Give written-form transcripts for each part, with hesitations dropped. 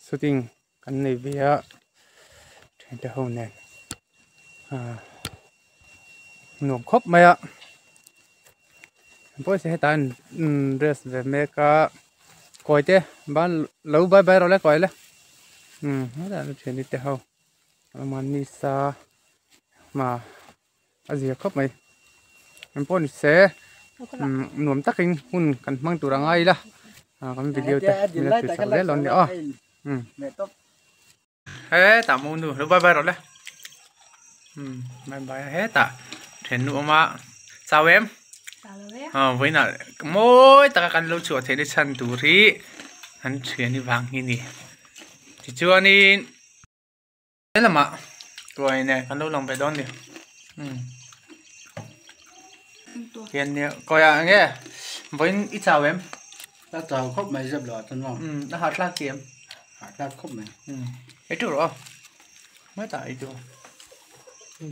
Shooting kan nei ve a thiante ho nen ah nuam khawp mai a pawisa hetah an dress ve mek a kawi te ban lo bye bye rawh le kawi le umm hetah thiante te ho mahni sa ma. A zia khawp mai eng pawh ni se nuam takin hun kan hmang tur a ngai ila kan video te min la thlir chak zel dawn nia aw hetah maw nu lo bye bye rawh le bye bye a hetah then nu awm a chau em vawiinah mawi taka kan lo chhuah theih na chhan tur hi an thian hi vang hi a ni tichuanin. He lamah tuai nen kan lo lang ve dawn a ni umm hian nia kawiah eng nge vawiin i chau em? Ka chau khawp mai zep lo ah chuan maw umm a hahthlak ti em? Hahthlak khawp mai umm ei ṭeuh rawh aw hmetah ei ṭeuh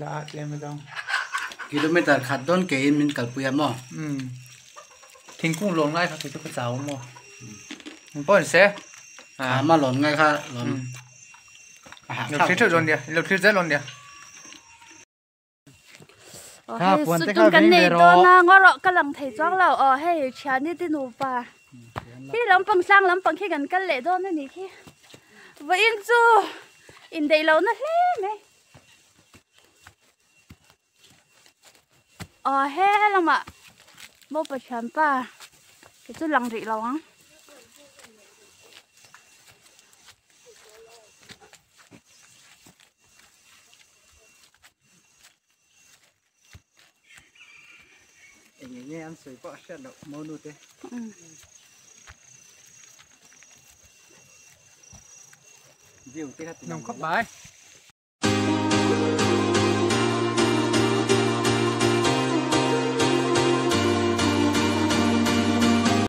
dah a tlem a dang kilometer khat dawn keiin min kalpui a maw umm thingkung lawn ngai kha kei chu ka chau a maw engpawh ni se khama lawn ngai kha lawn. Lo thlir theuh dawn nia, lo thlir zel dawn nia. Aw hei sutun kan nei dawn a ngaw rawh ka lang thei chuang lo aw hei thiani te nupa khi lampang sang lampang khi kan kal leh dawn a nih khi vawiin chu indaih loh na hle mai aw he lamah mopa thianpa te chu lang rih lo ang. Eng enge an sawi pawh a hriat loh monu te. View te kha ti Nung khawp mai.